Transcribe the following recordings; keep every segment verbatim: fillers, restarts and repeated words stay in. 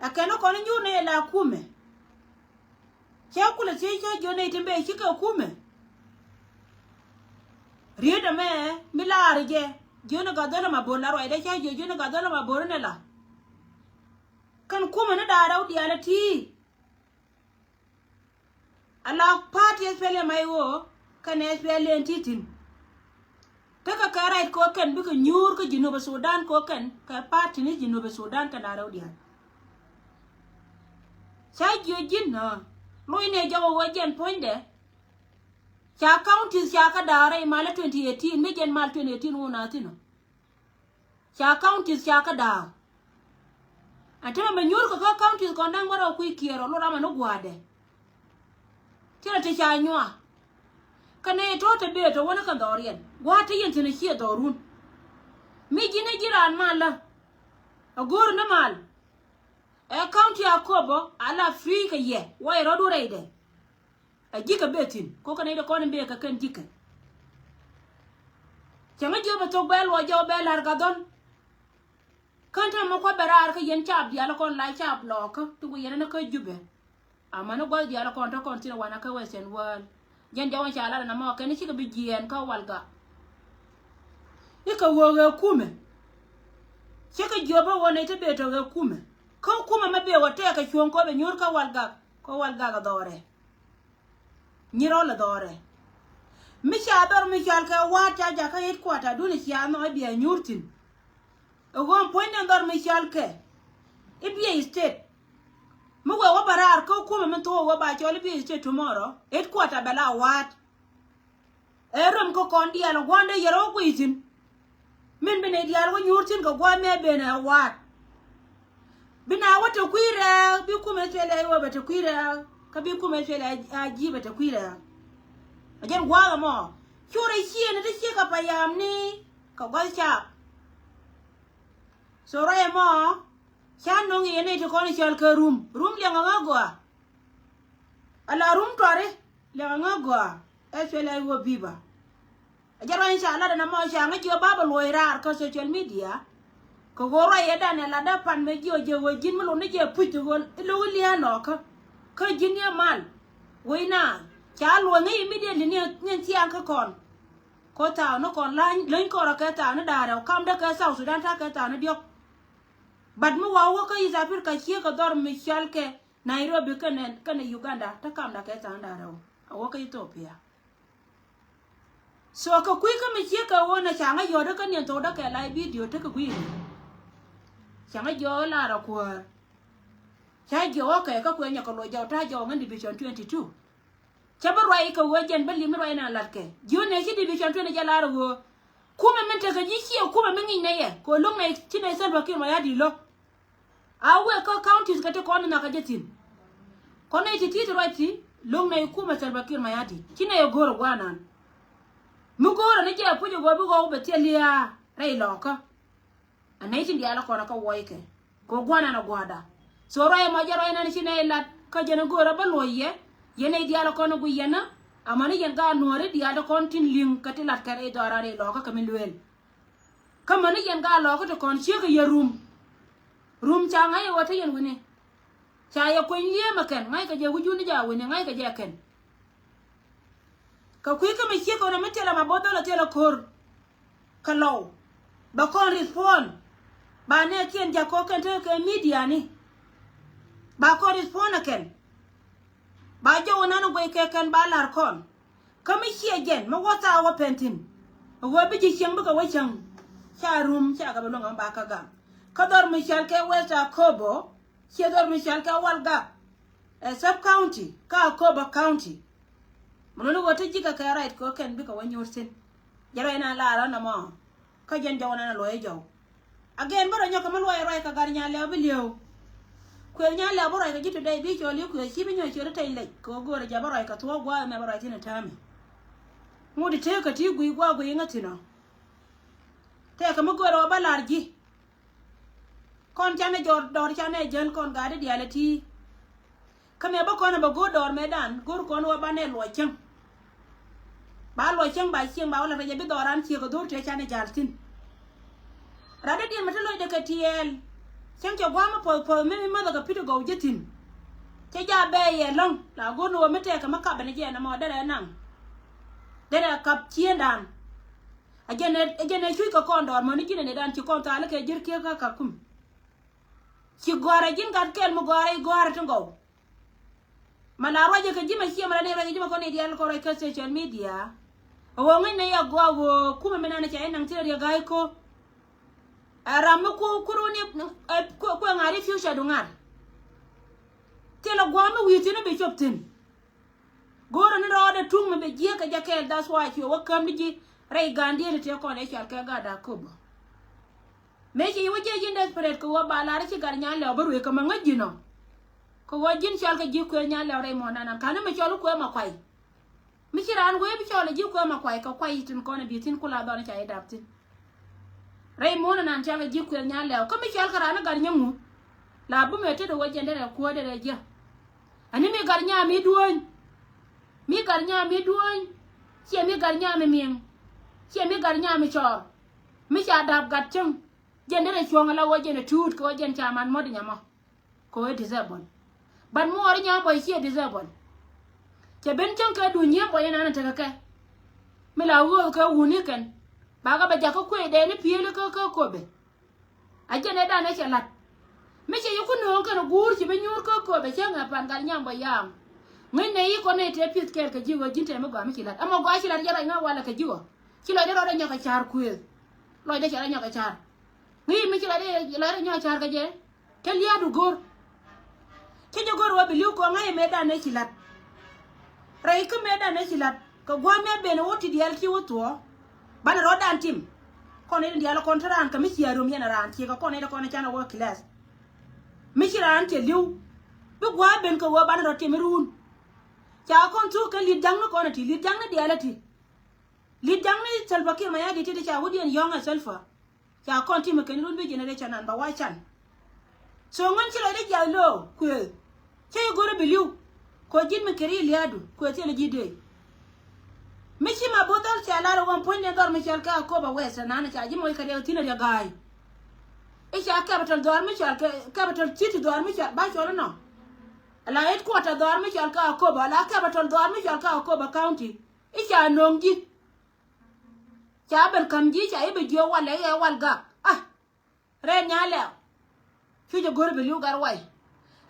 Ɛ kɛn ni kɔn nyuur ni ɛ la kumɛ. Cɛ kulɛ thiec cä jiön ni ti mbɛ cikɛ kumɛ. Riet ɛmɛ mi laar jɛ jiön ni gat dhɔl ɛmɛ bor la ruacdɛ cä jiö jiön ni gat dhɔl ɛmɛ bor ni la. Kɛn kumɛ ni da̱a̱ rɛw diaal ɛ ti̱i̱. Ala party S P L M I O kɛn S P L M T tin. Tekɛ kɛ right kɛ kɛn bikɛ nyuur kä Jinub Sudan kɛ kɛn kɛ party ni Jinub Sudan kɛn a rɛw diaal. Ca jiö ji̱n ɔ loc ni jɔk ɛ wä jɛn puɔ̱nydɛ. Ca counties ca kä da̱a̱ rɛy mal twenty eighteen mi jɛn mal twenty eighteen wun a thin ɔ. Ca counties ca kä da̱a̱. Ɛn te mɛ mɛ nyuur kɛ kä counties kɔn da̱ŋ bä rɔ kui̱ kiɛɛr ɔ lot amɛ ni gua̱a̱dɛ. Ti rɔ ti ca nyuaa. Kä nɛy tɔ̱ te bëë tɔ̱ wäni kɛ dhɔriɛn gua̱a̱t te yɛn thi̱n ɛ ciɛ dhɔrun. Mi ji̱n ɛ ji̱ raan mal lä. Ɛ go̱o̱r ni mal. Ɛ county Akobo a la free kɛ yɛ wä yɛ rɔ̱du rɛydɛ. A ji̱kɛ bɛ thi̱n ko̱ kɛn i̱ dee kɔn in bɛ kɛ kɛn ji̱kɛ. Cäŋ a jiöpɛ thok bɛ luɔc jɔw bɛ la̱r ka dhɔn. Kän täämɛ kua̱ bɛ raar kä yɛn caap diaal kɔn la caap lɔɔkä ti ku yɛn ɛn kä Jubɛ. Amäni gua̱th diaal kɔn te kɔn thi̱n wanɛ kä Western World. Jɛn jɔw in ca lat ɛn amɔ kɛn i̱ cikɛ bi jiɛɛn kä Walgak. I̱ kɛ ɣöö ɣɛ kumɛ. Cikɛ jiöpɛ ɣöö nɛy te bee tɔ ɣɛ kumɛ kä kumɛ mɛ bee wä tɛɛkɛ cuɔ̱ŋ kɔ bɛ nyuur kä Walgak kɔ Walgak ɛ dhɔrɛ. Nyi rɔl ɛ dhɔrɛ. Mi ca dhɔr mi cɔal kɛ wa̱a̱t ca jakä headquarter duni cia nhɔk i̱ bia nyuur thi̱n. Ɛ ɣöö puɔ̱ny ni dhɔr mi cɔal kɛ i̱ bia state. Mi wee wä bä raar kä kumɛ mi thok wä ba cɔl i̱ bia state tomorrow headquarter bɛ la wa̱a̱t. Ɛ röm kä kɔn diaal ɛ gua̱ndɛ yɛr ɣä guiy thi̱n. Min bi nɛy diaal wä nyuur thi̱n kɛ gua̱a̱th mi ɛ ben ɛ wa̱a̱t. Bi na wä te kui̱ rɛɛk bi kumɛ thilɛ i̱ wä bɛ te kui̱ rɛɛk kä bi kumɛ thilɛ a ji̱ bɛ te kui̱ rɛɛk. Ɛ jɛn gua̱a̱th ɛmɔ cu rɛy ciëëni ti ciek kɛ payam ni kɛ gua̱th caap. So rɛy ɛmɔ ca no̱ŋ i̱ yɛn nɛy ti kɔn i̱ cɔl kɛ rum rum liɛŋ ɛ ŋä gɔaa. Ala rum tuari liɛŋ ɛ ŋä gɔaa. Ɛ thilɛ i̱ wä bi̱i̱ ba. A jɛ ruac in ca lat ɛn amɔ ca ŋäc jiɔ bapɛ luɔ̱c raar kä social media. Kɛ ɣöö ruac yɛ dan ɛ lat dee pan mɛ jiɔ jɛ ɣöö ji̱n mi lot ni jɛ puc ti ɣöö i̱ lo̱k i̱ lia̱a̱ lɔɔkä. Kä ji̱n yɛ mal wec na ca luɔ̱c ŋäc immediately ni ni thiaŋ kä kɔn. Kä thaak ni kɔn läny läny kɔn rɔ kɛ thaak ni da̱a̱ rɛw kam dee kɛ South Sudan ta̱a̱ kɛ thaak ni diɔ̱k. But mi wa wä kä East Africa ciek kɛ dhɔr mi cɔal kɛ Nairobi kɛnɛ kɛnɛ Uganda te kamda kɛ tha̱a̱ŋ da̱ŋ rɛw a wä kä Ethiopia. So kɛ kui̱ kä mi ciek kɛ ɣöö nɛ ca ŋä yɔ̱ɔ̱t kä niɛn thok däkɛ live video tekɛ gui̱i̱r. Ca ŋä jɔɔk lar a kuäär. Ca jɔɔk kä kuɛ nyɛ kɛ loc jɔɔk ta̱a̱ jɔɔk ŋän division twenty two. Cä bi ruac kɛ ɣöö jɛn bä lim ni ruac na latkɛ jiöt nɛ ci division twenty jɛ lar a ɣöö kumɛ min tekɛ ji̱ ciɛ kumɛ mi ŋi̱i̱c nɛ yɛ kɛ ɣöö lo̱ŋ nɛ ci nɛ Salva Kiir Mayardit lo̱k. A wek kä counties kä ti kɔn in nhɔakä jɛ thi̱n. Kɔn nɛy ti ti̱i̱t ruac thi̱n lo̱ŋ nɛy kumɛ Salva Kiir Mayardit ci nɛy ɛ go̱o̱r ɛ gua̱a̱nan. Mi go̱o̱rä ni jɛ puc ɛ go̱o̱r bi ɣɔw bɛ thil lia̱a̱ rɛy lɔɔkä. Ɛ nɛy tin diaal ɛ kɔn ɛ kä wuɔckɛ kɛ ɣöö gua̱a̱nan ɛ gua̱a̱da. So ruac ɛmɔ jɛ ruac nan ci nɛy lat kä jɛn ɛ go̱o̱rä bä luɔ̱c yɛ. Yɛn nɛy diaal ɛ kɔn ɛ guic yɛn ɛ amäni yɛn gaat nuɔ̱ɔ̱ri diaal ti kɔn tin li̱ŋ kä ti latkɛ rɛy dhɔaaran rɛy lɔɔkä kɛ mi lueel. Kä mäni yɛn gaa lɔɔkä ti kɔn ciek kɛ yɛ rum. Rum ca ŋa̱c yɛ ɣöö te yɛn wi̱ni. Ca yɛ kueny li̱eemɛ kɛn ŋa̱ckɛ jɛ wi̱cuni jɛ a wi̱ni ŋa̱ckɛ jɛ kɛn. Kɛ kui̱ kä mi ciek kɛ ɣöö nɛ mi thilɛ ma bo̱th dhɔl ɛ thilɛ ko̱r. Kɛ lɔw bɛ kɔn respond. Ba nɛɛkiɛn ja̱k kɔk kɛn tekɛ kɛ mediani. Ba kɔn respond ɛ kɛn. Ba jɔw nan guɛy kɛ kɛn ba la̱r kɔn. Kä mi ciɛ jɛn mi wä thaak wä pɛn thi̱n. Ɛ ɣöö bi ji̱ cieŋ bikɛ wä cäŋ. Ca rum ca kɛ bi luäŋ kɛ mi ba kä gam. Kä dhɔr mi cɔal kɛ West Akobo ciɛ dhɔr mi cɔal kɛ Walgak. Ɛ sub county kä Akobo county. Mi luni ɣöö ti ji̱ kɛ kɛ right kɛ ɣöö kɛn bikɛ wä nyuur thi̱n. Jɛ ruac na laarä nɔmɔ. Kä jɛn jɔw nɛn a luɔc jɔw. Again bä rɔ nyɔk kɛ mi luɔc ruac kɛ gat nyal lɛw bi li̱ew. Kuëth nyal lɛw bä ruac kɛ ji̱ today bi cɔl i̱ kuëth ci bi nyɔk ciöt i̱ tɛc lec kɛ ɣöö göörä jɛ bä ruac kɛ thuɔ̱k gua̱a̱th ɛmɛ bä ruac thi̱n ɛ täämɛ. Ŋut i̱ tëëk kɛ ti guiy gua̱a̱k guiy i̱ ŋäth thi̱n ɔ. Tëëkɛ mi göörä wä bä la̱r ji̱. Kɔn canɛ jɔr dɔr canɛ jäl kɔn gat i̱ diaal ɛ ti. Kä mëë bä kɔn ɛ bɛ go̱o̱r dɔɔr mëëdan go̱o̱r kɔn wä banɛ luɔc cäŋ. Ba luɔc cäŋ ba cieŋ ba wä la rɛc ɛ bi dhɔran ciek ɛ dho̱r tëë canɛ ja̱l thi̱n. Rat dee diɛn mɛ te lɔcdɛ kɛ tiɛɛl. Cäŋ cɛ gua̱a̱m mi puɔth puɔth mi mi mäthɛ kɛ pi̱t gɔw ji̱ thi̱n. Cɛ ja̱ bɛɛ yɛ lɔ̱ŋ la go̱r ni ɣöö mi tɛɛkɛ mi kap ɛn jiɛn ɛmɔ derɛ naŋ. Derɛ kap ciëëndan. A jɛn ɛ, a jɛn ɛ cuc kɛ kɔn dɔɔr mäni ji̱n ɛ nɛy dan ci kɔn thaal kɛ ji̱r kiɛ kä Kakuma. Ci gɔ̱a̱rɛ ji̱n gat kɛl mi gɔ̱a̱rɛ i̱ gɔ̱a̱rɛ ti gɔw. Ma la ruacɛ kɛ ji̱ ma ciɛ ma la ni ruacɛ ji̱ ma kɔn i̱ diaal kɔn ruac kä social media. A ɣöö ŋäcnɛ yɛ gɔaa ɣöö kumɛ mi nanɛ ca inaŋ thilɛ riɛ ga̱a̱c ko̱. Ɛ ram mi ku ku runi ɛ ku ɛ ŋa̱r i̱ future du ŋa̱r. Thilɛ gua̱a̱m mi wi̱i̱ thi̱n i̱ bi cop thi̱n. Go̱o̱rä ni rɔɔdɛ tuŋ mi bɛ jiäk kɛ jɛ kɛɛl, that's why cuɛ wä käm ni ji̱ rɛy ga̱a̱n diëël i̱ tëë kɔn ɛ cɔal kɛ gaat Akobo. Mëë ci wä jiɛ ji̱n desperate kɛ ɣöö ba lar i̱ ci gat Nyalɛw bä ruëëk kɛ ma ŋäc ji̱n ɔ. Kɛ ɣöö ji̱n cɔal kɛ ji̱ kuëë Nyalɛw rɛy muɔ̱ɔ̱n nanan ka̱n mi cɔal i̱ kuëë ma kuay. Mi ci raan wee bi cɔl ɛ ji̱ kuëë ma kuay kɛ kuay tin kɔn ɛ bi thi̱n ku la dhɔn ca i̱ dap thi̱n. Rɛy muɔ̱ɔ̱n ɛnan cɔal kɛ ji̱ kuëë Nyalɛw kä mi cɔal kɛ raan i̱ gat nyäŋu. La bumɛ tetdɛ wä jɛn derɛ kuäär derɛ jiä. Ani mi gat nyaa mi duɔ̱ɔ̱ny. Mi gat nyaa mi duɔ̱ɔ̱ny. Ciɛ mi gat nyaa mi miɛŋ. Ciɛ mi gat nyaa mi cɔɔr. Mi ca dap gat cäŋ. Jɛn derɛ cuɔ̱ŋ ala wä jɛn ɛ tuut kɛ wä jɛn ca man muɔ̱t inyamɔ. Kɛ ɣöö ɛ disable. But muɔɔr i̱ nya̱a̱m bɔy ciɛ disable. Cɛ ben cäŋ kɛ duun nyiee bɔy inanɛ tekɛ kɛ. Mi la ɣööth kɛ wuni kɛn. Bakɛ bɛ jakä kuëëcdɛ ni piëëli kä kä Akobo. A jɛn ɛ danɛ cɛ la̱t. Mi cɛ yi ku nööŋ kɛn guur ci bi nyuur kä Akobo cä ŋɛ pan gat nya̱a̱m bɔy yaam. Ŋäcnɛ i̱ kɔn nɛy tëë pi̱th kɛɛl kɛ ji̱ ɣöö ji̱n tɛm mi gɔaa mi ci la̱t. Ɛmɔ gɔaa ci la̱t jɛ ruac ŋa̱ walɛ kɛ ji̱ ɣɔɔ. Ci lɔcdɛ rɔɔdɛ nyɔk kɛ ca̱r kuëëth. Lɔcdɛ cɛ rɔ nyɔk kɛ ca̱r. Ŋi̱i̱c mi ci lɔcdɛ lɔcdɛ nyɔk ca̱r kɛ jɛ. Cä lia̱a̱du go̱r. Cä jɛ go̱r wä bi li̱w kɔŋ ŋäc mëëdan ëë ci la̱t. Rɛy kä mëëdan ëë ci la̱t kɛ gua̱a̱th mëë ben ɛ wä ti diaal ci wä thuɔ̱ɔ̱. Banɛ rɔɔdan tim. Kɔn i̱ diaal kɔn te raan kɛ mi cia rom yɛn raan ciek kɛ kɔn i̱ kɔn i̱ canɛ wä kilath. Mi ci raan cɛ li̱w. Bi gua̱a̱th ben kɛ wä banɛ rɔ tim i̱ ruun. Ca kɔn thuk kɛ li̱t ja̱ŋni kɔn ɛ ti li̱t ja̱ŋni diaal ɛ ti. Li̱t ja̱ŋni Salva Kiir Mayardit ti ti ca wä diɛn yɔ̱ŋ ɛ Salva. Ca kɔn ti mi kɛn run bi generation an ba wa can. So ŋän ci lɔcdɛ jiath lo̱o̱ kuëë. Cä i̱ go̱rä bi li̱w. Kɔ ji̱n mi keri lia̱a̱du kuëë thilɛ ji̱ dee. Mi ci ma bo̱th dhɔl ca lar ɛ ɣöö puɔ̱nydɛ dhɔr mi cɔal kɛ Akobo West ɛnan ca ji̱ mɔc kɛ riɛk thi̱n ɛ riɛk ga̱a̱c. I̱ ca capital dhɔr mi cɔal kɛ capital city dhɔr mi cɔal ba cɔl inɔ. Ala headquarter dhɔr mi cɔal kɛ Akobo ala capital dhɔr mi cɔal kɛ Akobo County. I̱ ca nöŋ ji̱. Ca ben ka̱m ji̱ ca i̱ bi jiök walɛ i̱ ɛ Walgak. Ah. Rɛɛt Nyalɛw. Cu jɛ go̱r bi li̱w Gatway.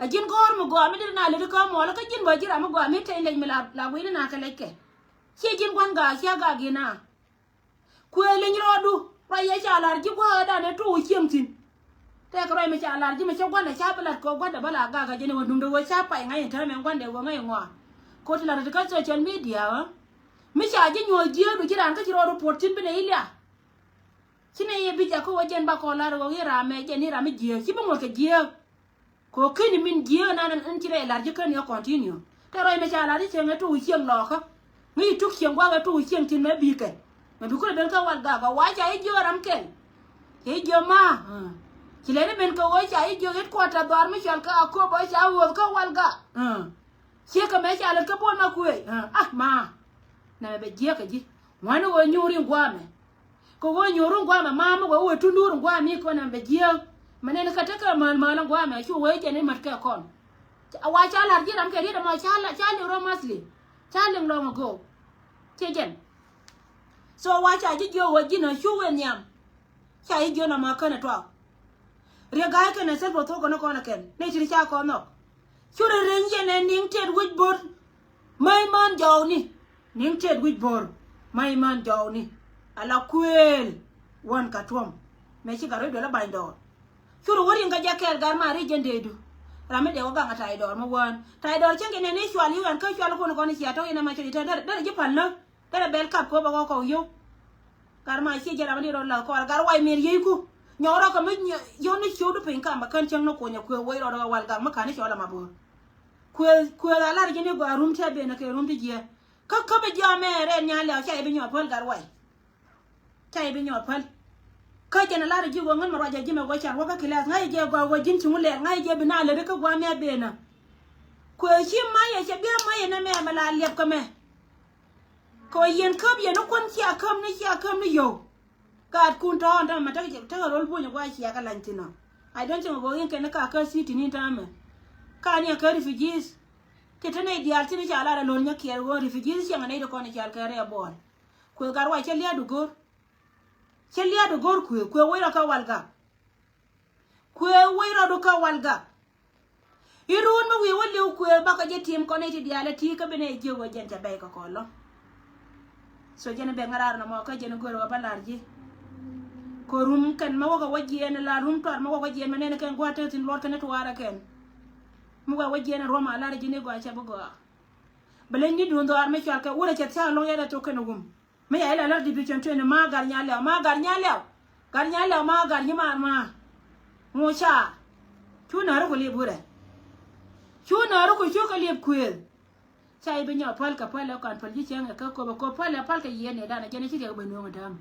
Ɛ ji̱n gɔ̱r mi gɔaa mi dit na lät kä muɔlä kä ji̱n bä ji̱ ram mi gɔaa mi tɛny lɛc mi la la wi̱i̱ni na kɛ lɛckɛ. Ciɛ ji̱n gua̱n gaak ciɛ gaak gi̱n a. Kuëë leny rɔɔdu ruac yɛ ca la̱r ji̱ gua̱a̱dan ɛ tuɔɔk cieŋ thi̱n. Tɛkɛ ruac mi ca la̱r ji̱ mi cä gua̱ndɛ ca bi la̱t kɛ gua̱ndɛ bä la gaak a jɛn ɛ wä duundɛ wä ca pay ŋa̱c in täämɛ gua̱ndɛ wä ŋa̱c ŋɔa. Ko̱ ti la̱r ti kä social media ɣä. Mi ca ji̱ nyuɔ̱ɔ̱c jiääk du ji̱ raan kä ci rɔɔdu puɔt thi̱n bi nɛ i̱ lia. Ci nɛ yɛ bi jakä wä jɛn ba kɔn la̱r ɣöö i̱ ram mɛ jɛn i̱ ram mi jiääk ci bi ŋuɔ̱t kɛ jiääk. Kɛ ɣöö keni min jiääk nan in ci rɛy la̱r ji̱ keni ɛ continue. Tɛ ruac mɛ ca la̱r ji̱ cieŋ ɛ tok cieŋ lɔɔkä. Ŋäc i̱ tuk cieŋ gua̱a̱k ɛ tok cieŋ thi̱n mɛ bi̱i̱ kɛ. Mɛ bi kulɛ ben kä Walgak ɛ wa ca i̱ jiääk ram kɛl. Cɛ i̱ jiääk ma. Ci lɛni ben kɛ ɣöö ca i̱ jiääk headquarter dhɔaar mi cɔal kä Akobo ca ɣööth kä Walgak. Ciek kɛ mɛ ca lät kä Bol Makuëëc. Ah ma. Nɛmɛ bɛ jiääk kɛ ji̱. Ŋuani ɣöö nyuuri in gua̱a̱mɛ. Kɛ ɣöö nyuuri in gua̱a̱mɛ ma̱a̱m mi ɣöö wee tun duur in gua̱a̱mɛ mi kɔn ɛmɛ bɛ jiääk. Mɛ nɛn kä tekɛ mäl mäl in gua̱a̱mɛ cu ɣöö jɛn in mat kɛ kɔn. A wa ca la̱r ji̱ ram kɛ riet ɛmɔ ca la ca liŋ rɔ mathli. Ca liŋ lɔŋ ago. Ciɛ jɛn. So wa ca ji̱ jiök ɣöö ji̱n a cu wee nhiam. Ca ji̱ jiök nɔmɔ känɛ tuak. Riek ga̱a̱c kɛnɛ thil bä thok kɛn kɔn ɛ kɛn nɛy ti ca kɔn nhɔk. Cu rɛ reny yɛn ɛ niŋ tëët wi̱c bo̱r. Mäc män jɔwni niŋ tëët wi̱c bo̱r. Mäc män jɔwni ala kuëël. Wän ka tuɔ̱m mëë ci gat rɔ̱c duel a ba̱ny dɔɔr. Cu rɛ wä riŋ kä jɛ kɛɛl gat ma ri jɛn deedu. Ram mi dee wä gaŋ a tay dɔɔr mi wään tay dɔɔr cäŋ kɛ nɛn i̱ cual i̱ ɣän kä cual kun kɔn i̱ cia tɔ̱ in ɛmɛ cɛ i̱ tɛn derɛ ji̱ pa̱l näk. Derɛ bɛl kap kop a ɣɔk kɔk yio̱w. Gat ma ciɛ jɛ ram di rɔ la kɔr gat ruac mer yiey ku. Nyɔk rɔ kɛ mi yio̱w ni ciökdu piny kam bɛ kän cäŋ ni kuɔnyɛ kuëë wec rɔ rɔ Walgak mi ka̱n ni cɔl ama bo̱o̱r. Kuëë kuëë a lar ji̱ ni gɔaa rum tɛ ben kɛ rum ti jiɛ. Kä kä bi jiɔamɛ rɛn nyan lɛw ca i̱ bi nyɔk päl gat ruac. Ca i̱ bi nyɔk päl. Kä jɛn a lar ji̱ wä ŋän ma ruac a ji̱ mɛ wä can wä kä kilath ŋa̱c jɛ gɔaa wä ji̱n cuŋ lɛl ŋa̱c jɛ bi na lät kä gua̱a̱mɛ ben a. Kuëë ci mayɛ cɛ biɛ mayɛ nɛ mɛ mɛ la liɛp kä mɛ. Kɛ ɣöö yɛn käp yɛn ni kuän cia käm ni cia käm ni yio̱w. Gaatkun tɔ̱ɔ̱n täämɛ tekɛ tekɛ rol puɔ̱ny ɛ gua̱a̱c cia kɛ lany thi̱n ɔ. I don't think about in kɛn ka kä city ni tamɛ. Ka ni a kä refugees. Ti te nɛy diaal ti ni ca lar a lol nyɛ kiɛɛr ɣöö refugees cieŋ a nɛy ti kɔn i̱ cal kɛ rɛɛ buɔɔl. Kuëë gat ruac cɛ lia̱a̱du go̱r. Cɛ lia̱a̱du go̱r kuëë, kuëë wec rɔ kä wal gak. Kuëë wec rɔɔdu kä wal gak. I̱ ruun mi wi̱i̱ wä li̱w kuëë bakɔ jɛ tim kɔn i̱ ti diaal ɛ ti kä bi nɛy jiök ɣöö jɛn cɛ bɛy kɛ kɔn lɔ. So jɛn bɛ ŋa̱raar nɔmɔ kä jɛn go̱r ɣöö ba lar ji̱. Kɛ rum kɛn ma wäkɛ wä jiɛɛn la rum tɔt ma wäkɛ wä jiɛɛn ma nɛn kɛn gua̱a̱th te thi̱n luɔt kɛn i̱ tuaarɛ kɛn. Mi wä wä jiɛɛn ruɔm a lar ji̱ ni gɔaa cɛ bi gɔaa. Bɛ leny ni duun dhɔaar mi cual kɛ wurɛ cɛ thia̱a̱ŋ lo̱ŋ yɛn ɛ tok kɛn wum. Mi ca ilɛ lär division twenty ma gar nya lɛw, ma gar nya lɛw. Gar nya lɛw ma gar nyi maar ma. Ŋu ca. Cu nääri ku liep wurɛ. Cu nääri ku cu kɛ liep kuëël. Ca i̱ bi nyɔk päl kɛ päl ɛ kɔn päl ji̱ cäŋ ɛ kä kop ɛ kop päl ɛ päl kɛ yieen ɛ dan ɛ jɛn ɛ ci riɛk ben nuɔ̱ŋ ɛ däm.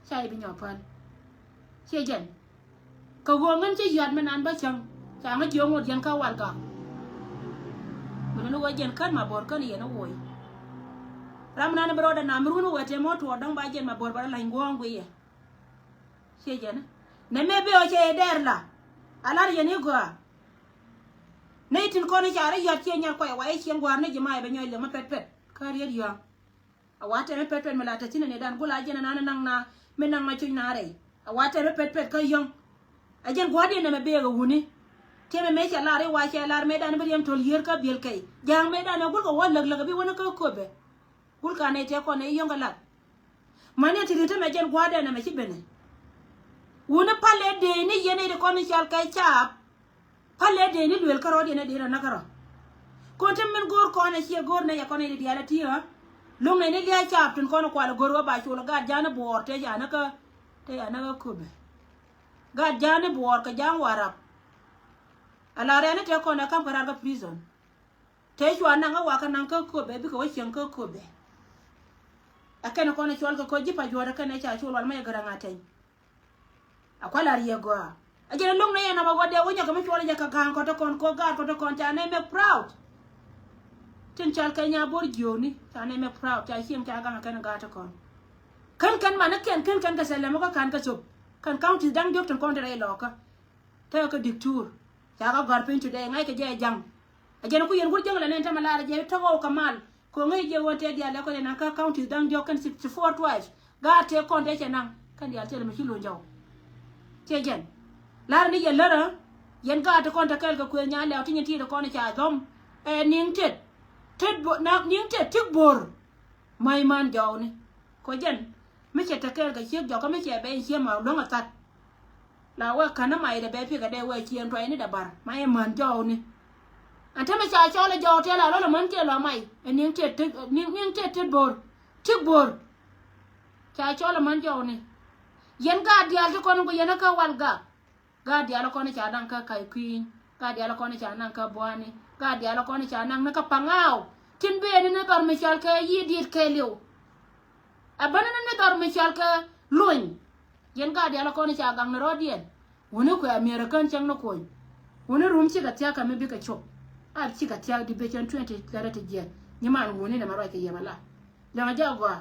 Ca i̱ bi nyɔk päl. Ciɛ jɛn. Kɛ ɣöö ŋän ci yɔ̱a̱t mi nan bä cäŋ ca ŋä jiök ŋot yɛn kä wal gak. Bi ni ni wee jɛn kän ma bo̱r kän yɛn i̱ woc. Ram nan bi rɔɔdɛ nam mi run wee tëë mɔ tuɔɔk dɔ̱ŋ ba jɛn ma bo̱r bä rɔ la̱ny guɔ̱ɔ̱ŋ guiyɛ. Ciɛ jɛn nɛ mëë bi ɔ cɛ yɛ dɛɛr la a lar yɛn i̱ gɔaa. Nɛy tin kɔn i̱ ca rɔ yɔ̱a̱t ciɛ nyal kuay wa i̱ cieŋ gua̱a̱r ni ji̱ ma yɛ bɛ nyɔc liɛŋ mi pɛt pɛt kä riet yɔ̱a̱ŋ. A wa tɛmɛ pɛt pɛt mi la te thi̱n ɛ ni dan gula jɛn ɛnan ɛ naŋ na mi naŋ na cuc na rɛy. A wa tɛmɛ pɛt pɛt kä yɔ̱ŋ. A jɛn gua̱a̱r diɛn ɛmɛ bek ɛ wuni. Tɛmɛ mëë cɛ lar i̱ wa cɛ lar mëë dan bi riɛm to̱l yiër kä biël kɛy ja̱a̱ŋ mëë dan ɛ gul kɛ wä läk läk ɛ bi wä ni kä köpɛ. Gul ka nɛy tɛ kɔn ɛ yɔ̱ŋ kɛ lat. Mani ɛ ti ri̱n tɛmɛ jɛn gua̱a̱r diɛn ɛmɛ ci benɛ. Wuni pal ɛ dee ni yɛn ɛ di kɔn i̱ cal kɛ caap. Pal ɛ dee ni luel kärɔɔdiɛn ɛ dee rɔ näk kärɔ. Kɔn te min go̱o̱r kɔn ɛ ciɛ go̱o̱r nɛ yɛ kɔn ɛ di diaal ɛ ti ɣä. Lo̱ŋ nɛ ni lia̱a̱ caap tin kɔn ɛ kual ɛ go̱o̱r wä ba col ɛ gaat ja̱a̱n ɛ buɔɔr te ca näk kä te ca näk kä köpɛ. Gaat ja̱a̱n ɛ buɔɔr kɛ ja̱a̱n warap. Ala rɛɛn ɛ te kɔn ɛ ka̱m kɛ raar kä prison. Te cua naŋ ɛ wakä naŋ kä köpɛ bikɛ wä cieŋ kä köpɛ. Ɛ kɛn ɛ kɔn ɛ cuɔl kɛ kä ji̱ pa juɔ̱ɔ̱r ɛ kɛn ɛ ca col wal mɛ yɛ gɛ raŋ a tɛny. A kual a riɛk gɔaa. A jɛn a lo̱ŋ na yɛn a ma wä dee wä nyɔk kɛ mi cuɔl jɛ kɛ ga̱a̱ŋ kɔt kɔn kɔ gaat kɔt kɔn ca nɛ mɛ proud. Tin cal kɛ nya bo̱r jiööni ca nɛ mɛ proud ca cieŋ ca ga̱a̱ŋ kɛn gaat kɔn. Kän kɛn man kɛn kän kɛn kɛ sɛlɛm wä kä ka̱n kɛ cop. Kɛn counties da̱ŋ diɔ̱k tin kɔn ti rɛy lɔɔkä. Tekɛ kä diktur ca kɛ gɔ̱a̱r piny today ŋa̱ckɛ jɛ ja̱ŋ. A jɛn ku yɛn wur jäŋ la nɛn tämɛ lar a jɛ tɔk ɣɔw kɛ mal. Ko̱ŋ i̱ jiɛ ɣöö tëë diaal lɛ kɔn yɛn naŋ kä counties da̱ŋ diɔ̱k kɛn sixty four tribes. Gaat tëë kɔn tëë cɛ naŋ kɛn diaal thilɛ mi ci luny jɔw. Ciɛ jɛn la̱rä ni yɛ lärä. Yɛn gaat ti kɔn te kɛɛl kɛ kuëë nya lɛw ti nyin ti̱i̱t kɔn ca dhɔm. Ɛ ni̱ŋ tet tet ni̱ŋ tet tik bo̱r. Ma̱c man jɔwni kɔ jɛn mi cɛ te kɛɛl kɛ ciek jɔkä mi cɛ bɛ in ciɛ ma luäŋ a that. La wee kän ni mac dee bɛ pikɛ dee wee cieen tuɔcni dee bar ma i̱ män jɔwni. Ɛn tämɛ ca cɔl i̱ jɔw tiɛl a lɔl i̱ män kiɛ lɔ mac i̱ niŋ tiet ti niŋ tiet ti bo̱r ti bo̱r. Ca cɔl i̱ män jɔwni. Yɛn gaat diaal ti kɔn ku yɛn i̱ kä wal gak. Gaat diaal i̱ kɔn i̱ ca naŋ kä ka̱c kui̱ny. Gaat diaal i̱ kɔn i̱ ca naŋ kä buani. Gaat diaal i̱ kɔn i̱ ca naŋ ni kä paŋaw. Tin bee ni ni dhɔr mi cɔl kɛ yi̱i̱ diit kɛɛliw. Ɛ bäni ni ni dhɔr mi cɔal kɛ luny. Yɛn gaat diaal kɔn i̱ ca gaŋ ni rɔɔdiɛn. Wuni kuɛ American cäŋ ni kuɔny. Wuni rum cikɛ thia̱k kɛ mi bikɛ cop. A cikɛ thia̱k division twenty thirty ti jiɛn nyiman wuni ni ma ruac kɛ yɛm ala. Lɛŋ a jɛ a gɔaa.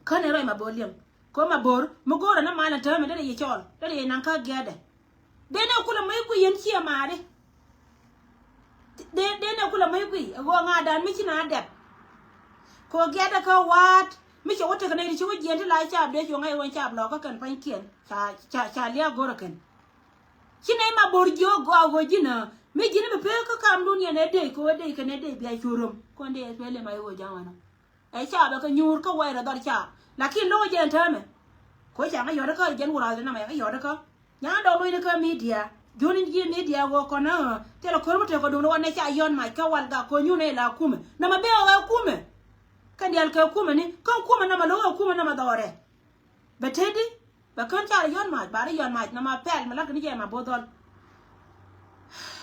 Kä ni ruac ma bo̱o̱l liɛŋ kɛ ma bo̱o̱r mi go̱o̱rɛ ni mal in täämɛ dee dee yi cɔɔl dee dee yi naŋ kä gia̱a̱dɛ. Dee ni kulɛ mäc guiy yɛn ciɛ maari. Dee dee ni kulɛ mäc guiy ɛ ɣöö ŋa̱a̱dan mi ci na dɛp. Kɛ ɣöö gia̱dɛ kä wa̱a̱t mi cɛ wä tekɛ nɛy ti ci wä jiɛn ti la caap dee cuɔ̱ŋ ɛ ɣöö caap lɔɔkä kɛn pa̱nykiɛn ca ca ca lia̱a̱ go̱rä kɛn. Ci nɛy ma bo̱r jiök gɔaa ɣöö ji̱n ɛ mi ji̱n bi pek kä kamdun yɛn ɛ dee kɛ ɣöö dee kɛn ɛ dee bia cuɔ̱r röm kɔn dee ɛ pek lem a ɣöö ja̱ŋ ɛnɔ. Ɛ caap ɛ kɛ nyuur kä wɛy rɛ dhɔr caap lakin lo̱k ɛ jɛn täämɛ. Ko̱ ca ŋä yɔ̱t kä jɛn wurath ɛ namɛ ŋä yɔ̱t kä. Nyan dɔk lo̱cni kä midia. Juɔ̱n in ji̱ midia ɣöö kɔn ɛ thilɛ ko̱r mi tëë kɔ duŋni wä nɛ ca yɔ̱t mac kä wal gak ko̱ nyun ɛ la kumɛ namɛ bee ɣä kumɛ. Kɛn diaal kɛ kumɛ ni kä kumɛ namɛ lo̱k ɛ kumɛ namɛ dhɔrɛ. Bɛ teti bɛ kän car yɔn mac ba ri yɔn mac nama pɛl mi lat kɛ ni jɛ ma bo̱o̱th dhɔl.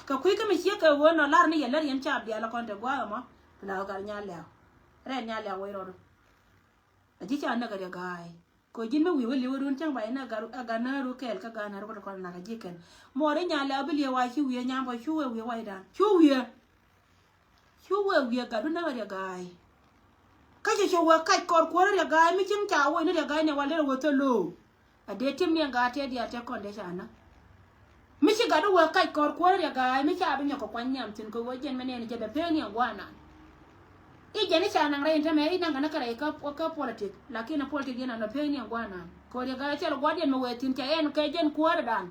Kɛ kui̱ kä mi ciek kɛ ɣöö nɔ lar ni yɛ lät yɛn ca bial kɔn te gua̱a̱k ɛmɔ. Bi la ɣä gat nya lɛw rɛn nya lɛw wec rɔɔdu. A ji̱ ca näk a riɛ ga̱a̱y kɛ ɣöö ji̱n mi wi̱i̱ wä li̱w run cäŋ ba yɛn a gat nääru kɛɛl kä gat nääru bä ti kɔn nak a ji̱ kɛn. Muɔɔr i̱ nya lɛw bi li̱ew wa̱a̱ ci wi̱i̱ nyam bä cu wee wi̱i̱ wa̱a̱ dan cu wi̱i̱. Cu wee wiee gat du näk a riɛ ga̱a̱y. Kä cɛ cɛ wee kac kɔr kuäärä riɛ ga̱a̱y mi cieŋ ca wee ni riɛ ga̱a̱y ni wal derɛ wee thil lo̱o̱. A dee tim ni ɛn ga̱a̱ tëë diaal tëë kɔn dee ca näk. Mi ci gat i̱ wee kac kɔr kuäär Riek Gai, mi ca bi nyɔk kɛ kuany nhiam thi̱n kɛ ɣöö jɛn mi nɛɛni jɛ bɛ pee ni ɛn guanan. I̱ jɛn i̱ ca naŋ rɛy in täämɛ i̱ naŋ kɛ ni kɛ rɛy kä, kä politik, lakin ɛ politik yɛn an ɛ pee ni ɛn guanan. Kɛ ɣöö Riek Gai thil gua̱diɛn mi wee thi̱n ca ɛn kɛ jɛn kuäärdan.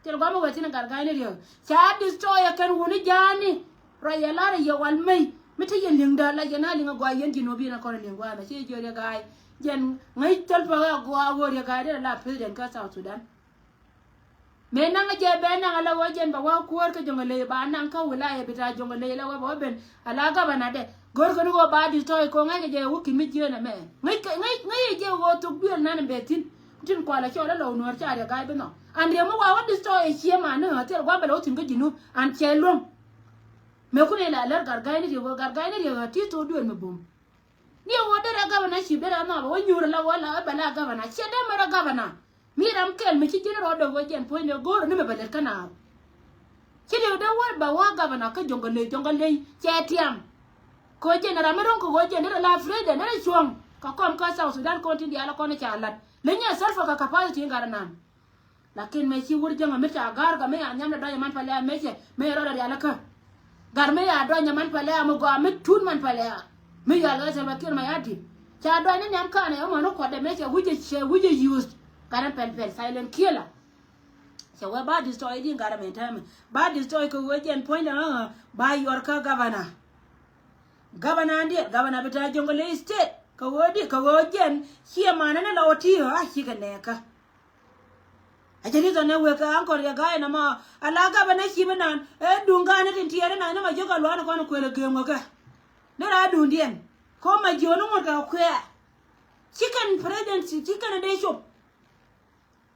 Thil gua̱ mi wee thi̱n ɛ Gat Gai ni Riek. Ca destroy ɛ kɛn wuni ja̱a̱ni. Ruac ɛ lar ɛ yɛ wal mey. Mi te yɛn li̱ŋdä la yɛn a li̱ŋ ɛ gɔaa yɛn ji̱ nuɔ̱ɔ̱p yɛn a kɔn ɛ li̱ŋ gua̱a̱mɛ ci jiö Riek Gai. Jɛn ŋäc thil pä ɛ gɔaa ɣöö Riek Gai dee la president kä South Sudan. Mëë naŋ jɛ bɛ naŋ ala wä jɛn ba wä kuäär kä Jɔŋlei ba naŋ kä wilaya bita Jɔŋlei la wä ba wä ben ala gabana dɛ. Go̱r kä ni wä ba destroy ko ŋäc kɛ jɛ wä ki mi jiön ɛmɛ. Ŋäc kɛ, ŋäc, ŋäc jɛ wä thok duël nan bɛ thi̱n. Tin kualɛ cɔl ala wä nuɔ̱ɔ̱r ca Riek Gai bi nhɔk. An Riek mi wa wä destroy ɛ cie man ni ɣä thil gua̱n bɛ la wä thi̱n kä Junub. An cɛ luäŋ. Mëë kun ila lär Gat Gai ni Riek, Gat Gai ni Riek ɣä ti thok duël mi bum. Ni ɣöö derɛ gavana ci derɛ nhɔk bɛ wä nyuur la wä la bɛ la gavana. Ciɛ dee mɛ rɔ gavana. Mi ram kɛl mi ci ji̱n rɔ dee wä jɛn puɔ̱nydɛ go̱o̱r ni mɛ bɛ lɛt kä naath. Ci liw dee wä bɛ wä gavana kä Jɔŋlei, Jɔŋlei cɛ tiam. Kɛ ɣöö jɛn ram mi ro̱ŋ kɛ ɣöö jɛn derɛ la president derɛ cuɔ̱ŋ. Kɛ kɔm kä South Sudan kɔn tin diaal kɔn ca lat. Leny ɛ Salva kɛ capacity in gat anan. Lakin mëë ci wur jäŋä mi ca ga̱r kä mi ya nhiam dee dɔ̱ny man pɛlɛ a mëë cɛ mëë rɔɔdɛ rialikä. Gat mi ya dɔ̱ny man pɛlɛ a mi gɔaa mi tut man pɛlɛ a. Mi yual ɣä Salva Kiir Mayardit. Ca dɔ̱ny ni nhiam kanɛ ɛmɔ ni kuɔtdɛ mëë cɛ wi̱cɛ cɛ wi̱cɛ used. Gat ɛn pɛl pɛl silent killer. Cɛ wee ba destroy di gat ɛmɛ täämɛ. Ba destroy kɛ wee jɛn puɔ̱nydɛ ɣä ba yuɔr kä gavana. Gavana diɛt, gavana bita Jɔŋlei State. Kɛ wee di, kɛ wee jɛn ciɛ manɛ ni la wä ti ɣä a cikɛ nɛɛkä. A jɛ ri tɔn ɛ wek kɛ ankɔr yɛ ga̱a̱c nɔmɔ. A la gabɛ nɛ ci bi nan ɛ duŋ ga̱a̱n ni tin tiɛɛr inan ni ma jiök a lua̱a̱n kɔn kuël ɛ geem kɛ. Ni raa duŋdiɛn. Ko ma jiöön ni ŋuɔ̱t kɛ kuɛɛr. Ci kɛn president, ci kɛn ɛ dee cop.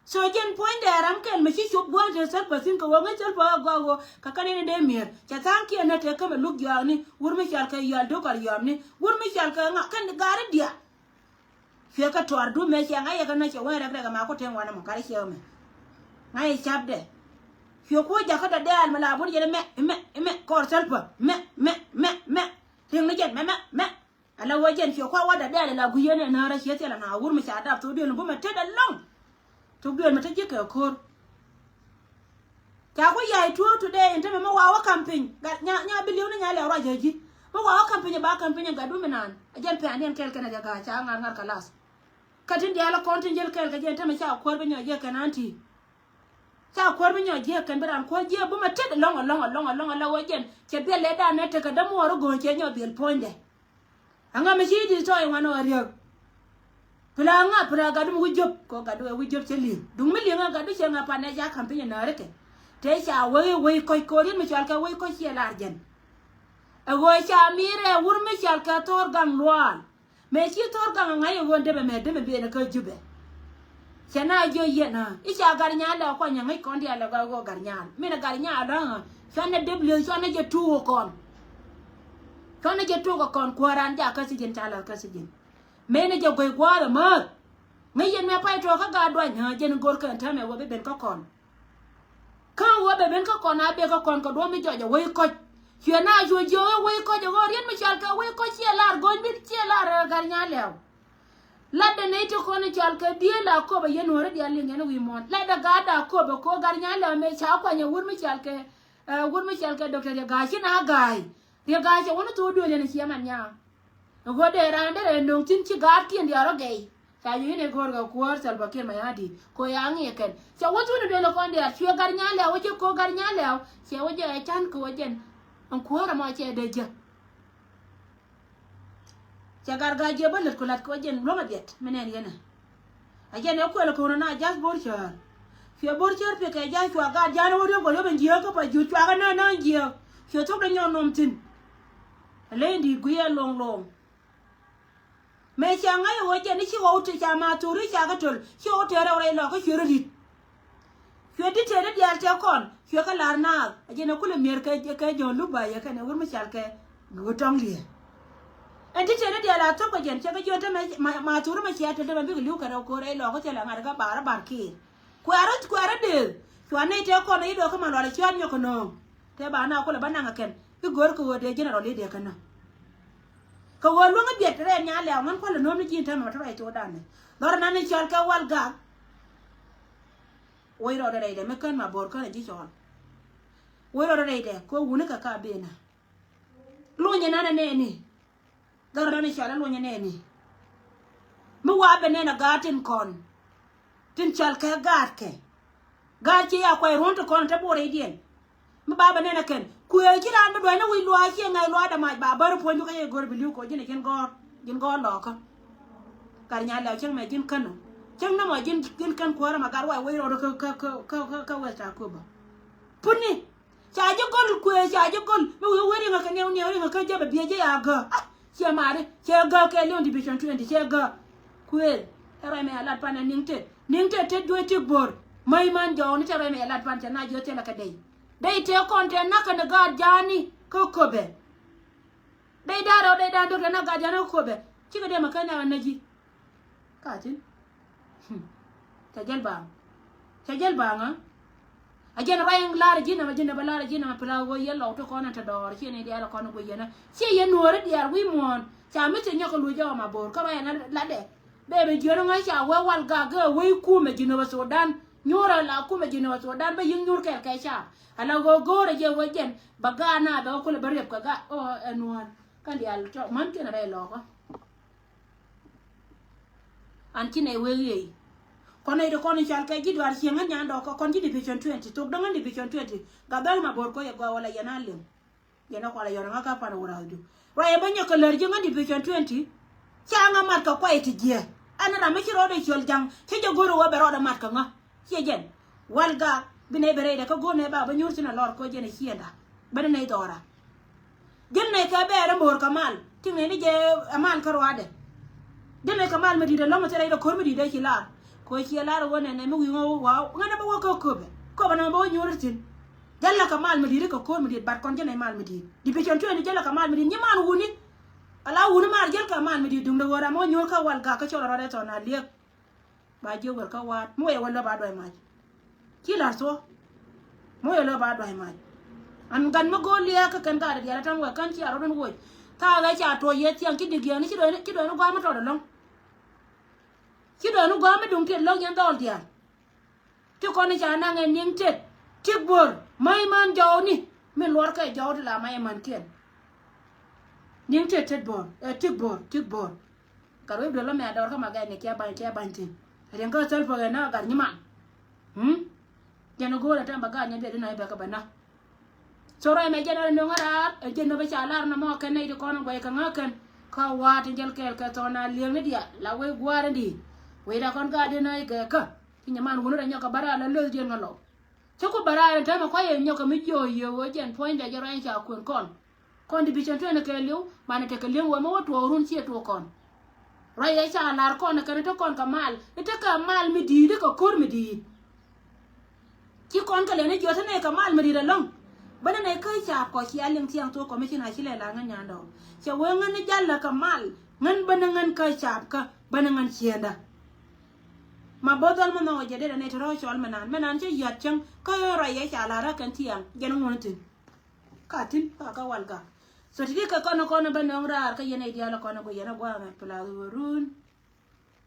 So jɛn puɔ̱nydɛ ram kɛl mi ci cop gua̱a̱n te Salva Kiir kɛ wä ŋäc Salva a gɔaa wä kɛ kɛn in dee mi̱er. Cɛ tha̱a̱ŋ kiɛn nä te kämɛ luk jɔaakni wur mi cɔal kɛ yɔal do̱kɔr yɔamni wur mi cɔal kɛ ŋa kɛn gaari diaal. Cuɛ kɛ tuaar du mɛ cɛ ŋa̱c yɛ kɛ nä cɛ wee rɛk rɛk ɛma ku tɛŋ wanɛ mɔ kari cɛ mɛ. Ŋa̱c yɛ capdɛ. Cuɛ ku jakä dɔ̱diaal mɛ la bun jɛn mɛ mɛ mɛ kɔr Salva mɛ mɛ mɛ mɛ. Riŋ ni jɛn mɛ mɛ mɛ. Ala wä jɛn cuɛ kua wä dɔ̱diaal ila gui̱c yɛn ɛ näär a ciɛ thil ɛŋa wur mi ca dap thok duël ni bumɛ tet ɛlɔ̱ŋ. Thok duël mi te ji̱ kɛ ko̱r. Ca ku yay tuɔɔk today in te mɛ mi wa wä kampiny. Gat nya, nya bi li̱w ni nya lɛ ruac ɛ ji̱. Mi wa wä kampiny ba kampiny ɛ gat du mi naan. Ɛ jɛn pɛn diɛn kɛl kɛn ɛ jɛ ga̱a̱c ca ŋa̱r ŋa̱r kɛ lath. Kä tin diaal ɛ kɔn tin jäl kɛl kɛ jɛn te mɛ ca kuäär bi nyɔk jiɛk kɛn an ti. Ca kuäär bi nyɔk jiɛk kɛn bi ran kuäär jiɛk bumɛ tet ɛlɔ̱ŋ ɛlɔ̱ŋ ɛlɔ̱ŋ ɛlɔ̱ŋ ala wä jɛn. Cɛ biɛl lɛ dan nɛ tekɛ dämuɔɔr i̱ go̱o̱n cɛ nyɔk dhil puɔ̱nydɛ. Aŋa mi ci di tɔy wan ɔ riäk. Pila ŋa pila gatdu mi wi̱c jop kɔ gatdu ɛ wi̱c jop cɛ li̱ŋ. Duŋ mi li̱ŋ a gatdu cɛ ŋa panɛ ca ka̱m piny ɛ nääri kɛ. Tëë ca wei wei kɔc ko̱r yɛn mi cɔal kɛ wei kɔc ciɛ lar jɛn. Ɛ ɣöö ca mi̱i̱r ɛ wur mi cɔal kɛ thɔɔr gaŋ luaal. Mëë ci thɔɔr gaŋ ɛ ŋa̱c ɛ ɣöö depɛ mɛ depɛ biɛnɛ kä jupɛ. Cɛ na jiö yɛn ɣä i̱ ca gat nyaal lɛ kuany ɛ ŋäc kɔn diaal lɛ gɔaa ɣöö gat nyaal min ɛ gat nyaal ɣä. Cuanɛ dep lieth cuanɛ jɛ tuuk ɛ kɔn. Cuanɛ jɛ tuuk ɛ kɔn kuääran jakä thi̱ji̱n ca la̱th kä thi̱ji̱n. Mëë ni jɛ guey gua̱a̱th ɛ määth. Ŋäc yɛn mɛ pay tuɔɔk kä gaat duany ɣä jɛn go̱r kɛn täämɛ wä bi ben kä kɔn. Kä wä bɛ ben kä kɔn a bek kä kɔn kɛ duɔ̱ɔ̱p mi jɔc ɛ wec kɔc. Cuɛ na cuɛ jiök ɛ wec kɔc ɛ ɣöö riet mi cɔal kɛ wec kɔc ciɛ lar go̱ny bi ciɛ lar ɛ gat nyaal lɛw. Latdɛ nɛy ti kɔn i̱ cɔal kɛ dieel a köp ɛ yɛn nuɔ̱ɔ̱ri diaal liŋ yɛn i̱ wi̱i̱ muɔ̱ɔ̱n. Latdɛ gaatda a köp ɛ ko̱ gat nyaal lɛw mëë ca kuany ɛ wur mi cɔal kɛ, ɛ, wur mi cɔal kɛ Doctor Riek Gai ci na ga̱a̱c. Riek Gai cɛ wä ni thok duëël yɛn ɛ ciɛ man nyaam. Ɛ ɣöö dee raan derɛ nöŋ thi̱n ci gaatkiɛn diaal rɔ gɛy. Ca jiök i̱ nɛ go̱o̱r kɛ kuäär Salva Kiir Mayardit. Ko ya ŋi̱i̱ kɛn. Cɛ wä thun i̱ duël kɔn diaal cuɛ gat nyaal lɛw wä ji̱ ko gat nyaal lɛw. Cɛ wä jɛ ɛ can kɛ wä jɛn. Ɛn kuäär ɛmɔ cɛ dee jɛ. Cɛ gat gaa jiɛ bä lät ku lat kɛ wä jɛn luäŋ ɛ biɛt mi nɛn yɛn ɛ. A jɛn ɛ kuɛl ko̱n na ja̱th bo̱r cäär. Cuɛ bo̱r cäär piɛ kɛ ja̱th cua gat ja̱n ɛ wä riöp kɛ riöp ɛn jiääk kä pa jut cua kɛ nään nään jiääk. Cuɛ thok dee nyɔk nɔm thi̱n. Ɛ ley in di̱i̱t guiɛ loŋ loŋ. Mëë ca ŋa̱c ɛ ɣöö jɛn i̱ ci ɣɔw te ca ma thori ca kä töl ci ɣɔw te rɛw rɛy lɔk kä cuɛ rɔ ri̱t. Cuɛ di̱t tëëdä diaal tɛ kɔn cuɛ kä la̱r naath a jɛn ɛ kulɛ mier kɛ, kɛ jɔ̱ɔ̱n luk ba yɛ kɛn ɛ wur mi cal kɛ. Ɣöö tɔŋ liɛɛ ɛn di̱t tëëdä diaal a thok kɛ jɛn cɛ kɛ jiɔn te mɛ ma, ma thori mɛ cia töl te mɛ bikɛ li̱w kɛ rɛw ko̱r rɛy lɔk kä thilɛ ŋa̱t kä bar ɛ bar kiir. Kuɛɛrä, kuɛɛrä dëëth cua nɛy tëë kɔn i̱ dɔ̱k kä ma lual ɛ ciaat nyɔk kɛ nööŋ. Tëë ba na kulɛ bä naŋ ɛ kɛn i̱ go̱r kɛ ɣöö dee general i̱ dee kɛ näk. Kɛ ɣöö luäŋ i̱ biɛt rɛɛt nyaal lɛ̈ɛ̈u ŋän kuäl ɛ nööm ni ji̱ in täämɛ ma te ruac thokdan ni dhɔr ɛnan in cɔal kɛ wal gak. Wec rɔɔdɛ rɛydɛ mi kän ma bo̱o̱r kän ɛ ji̱ cɔɔl. Wee rɔ rɛydɛ kɛ wuni kɛ ka benä. Lunyɛ nanɛ nɛni. Gär nanɛ cɔal lunyɛ nɛni. Mi wa bɛ nɛn a gaat tin kɔn. Tin cɔal kɛ gaat kɛ. Gaat ci ya kuay ruɔ̱n ti kɔn te borɛ idiɛn. Mi ba bɛ nɛn a kɛn kuëë ci raan bi duɔ̱c ni wi̱i̱ luaac ciɛ ŋa̱c luaac dɛ mac ba bär puɔ̱ny bi kä yɛ go̱r bi li̱w kɔ ji̱n a ji̱n gɔ̱r ji̱n gɔ̱r lɔɔkä. Gat nya lɛw cäŋ mɛ ji̱n kän ɔ cäŋ ni mɔ ji̱n ji̱n kän kuäärä ma gat wac wec rɔɔdä kä kä kä kä kä weth ca köpä. Puni ca ji̱ go̱l kuëë ca ji̱ go̱l mi wi̱i̱ wec riŋä kɛ niɛw niɛw riŋä kä jɛ bɛ biɛ jɛ ya gä. Ciɛ maari ciɛ gä kɛ liŋ division twenty ciɛ gä. Kuëë ɛ ruac mɛ a lat pan ɛ niŋ tet niŋ tet tet duee tik bo̱r. Mäc man jɔɔkni tɛ ruac mɛ a lat pan cɛ na jiö thilɛ kɛ dey. Dey tëë kɔn tëë nakä ni gaat ja̱a̱ni kä köpɛ. Dey da̱a̱n rɛw dey da̱a̱n dökdɛ nak gaat ja̱a̱ni kä köpɛ. Cikɛ dee mɛ kä nɛk a näk ji̱. Ka thi̱n. Cɛ jäl baaŋ. Cɛ jäl baaŋä. A jɛn ruac in la̱rä ji̱n ɛmɛ ji̱n ɛmɛ la̱rä ji̱n ɛmɛ pila ɣöö yɛ lɔw ti kɔn in te dɔɔr ciɛ ni diaal kɔn in guic yɛn ɛ ciɛ yɛ nuɔ̱ɔ̱ri diaal wi̱i̱ muɔ̱ɔ̱n. Ca mi thiec nyɔk kɛ luc jɔk ɛmɛ bo̱o̱r kä ruac in latdɛ. Bɛ bi jiön ŋäc ca wee wal gak gɛ wee kumɛ Jinubä Sudan. Nyuurɛ la kumɛ Jinubä Sudan bä yi̱ŋ nyuur kɛɛl kɛ ca. Ala ɣöö go̱o̱rɛ jɛ ɣöö jɛn bä gaat na bɛ ɣä kulɛ bä riɛp kɛ gaat ɣöö ɛ nuɔ̱ɔ̱r. Kɛn diaal cɔ män kiɛn rɛy lɔɔkä. An ci nɛy wee ɣiey. Kɔn nɛy ti kɔn in cal kɛ ji̱ duaar cieŋ ŋän nyan dɔɔkä kɔn ji̱ division twenty thok däŋ ŋän division twenty. Gat dhäl ma bo̱o̱r kɔ yɛ gɔaa wala yɛn a liŋ. Yɛn a kual a yɔn a ŋa ka pan wä rathdu. Ruac a bä nyɔk kɛ lär ji̱ ŋä division twenty. Ca ŋa mat kɛ kuay ti jiɛ. Ɛn ram mi ci rɔɔdɛ ciöl ja̱ŋ ci jɛ go̱r wä bɛ rɔɔdɛ mat kɛ ŋä. Ciɛ jɛn wal gaak bi nɛy bɛ rɛydɛ kä go̱r nɛy ba bä nyuur thin a lɔr kɔ jɛn a ciënda. Bä ni nɛy dhɔra. Jɛn nɛy kɛ bɛɛr a mo̱o̱r kɛ mal. Ti nɛy ni jɛ a mal kä ruaadɛ. Jɛn nɛy kɛ mal mi di̱i̱t a lɔ̱ŋ a thil rɛydɛ ko̱r mi di̱i̱t a ci lar. Kɛ ciɛ lar a wä nɛnɛ mi wi̱i̱ ŋä wä waw ŋä nɛ bä wä kä köpɛ. Köpɛ nɛ bä wä nyuur thin. Jal la kɛ mal mi di̱i̱t kɛ ko̱r mi di̱i̱t bat kɔn jɛn nɛy mal mi di̱i̱t. Division twenty jal la kɛ mal mi di̱i̱t nyi mal wuni. Ala wuni mal jal kɛ mal mi di̱i̱t duŋdɛ ɣöö ram ɣä nyuur kä wal gak kä cɔl rɔɔdɛ thɔn a liek. Ba jiök wɛr kä waat mi wëë wä lö ba duay mac. Ci la̱r thuɔ mi wëë lö ba duay mac. An gat mi go̱o̱r liek kä kɛn gat diaal a ta̱ŋ wɛ kän ci a rɔɔdun woc. Thaak ɛ ca tuɔc yɛ thiaŋ ci dik yɛn ci duɔ̱ɔ̱ni gua̱a̱m mi tɔt ɛlɔ̱ŋ. Ci duɔ̱ɔ̱ni gua̱a̱m mi duŋ tiɛt lɔ̱ŋ yɛn dhɔl diaal. Ti kɔn i̱ ca naŋ ɛ niŋ tet tik bo̱r ma̱c man jɔwni. Min luɔr kɛ jɔw ti la mac ɛ mänkiɛn. Niŋ tet tet bo̱r ɛ tik bo̱r tik bo̱r. Gat wec duel lɔ mɛ a dɔɔr kä ma gɛn ni kiɛ ba̱ny kiɛ ba̱ny thi̱n. Riɛŋ kä thäl pek ɛ na gat nyiman. Jɛn i̱ go̱o̱r ɛ tɛm bɛ gat nyɛ biɛ di nɔc bɛ kɛ bɛ na. Thok ruac mɛ jɛn a ri no̱ŋ a raar ɛ jɛn nöp ɛ ca lar nɔmɔ kɛn nɛy ti kɔn in guɛc kɛ ŋäk kɛn. Kä wa̱a̱ tin jäl kɛɛl kɛ thɔn a li̱eŋni diaal la wec gua̱a̱r in di̱i̱t. Wecdɛ kɔn gaat in a i̱ gɛɛkä. Ci nyɛ man wuni rɔ nyɔk kɛ bä raar la löth diɛn ŋä lɔw. Cä ku bä raar in täämɛ kuay in nyɔk kɛ mi jiöö yiëë ɣöö jɛn puɔ̱nydɛ jɛ ruac in ca kuën kɔn. Kɔn division twenty kɛɛliw banɛ tekɛ li̱eŋ wee mi wä tuɔɔk run ciɛ tuɔɔk kɔn. Ruac yɛ ca lar kɔn kɛn i̱ te kɔn kɛ mal i̱ tekɛ mal mi di̱i̱t i̱ kɛ ko̱r mi di̱i̱t. Ci kɔn kɛ lɛn i̱ jiɔth i̱ nɛy kɛ mal mi di̱i̱t ɛlɔ̱ŋ. Bänä nɛy kä caap kɔ cia liŋ thiaŋ thok kɔmicin a ci lɛ la̱r ŋän nyandɔɔŋ. Cɛ wee ŋän i̱ jal lɛ kɛ mal ŋän bänä ŋän kä caap kä bänä ŋän ciëndä. Ma bo̱th dhɔl mi nhɔk jɛ dee dɛ nɛy te rɔ̱ cɔl mi naan mi naan cä yiath cäŋ kä ɣöö ruac yɛ ca la̱r ɛ kɛn thiaŋ jɛn ŋuɔ̱n thi̱n. Ka thi̱n ka kä wal gak. So ti̱ti̱ kɛ kɔn kɔn bä nöŋ raar kä yɛn i̱ diaal kɔn i̱ guic yɛn i̱ gua̱a̱mɛ pla ɣöö run.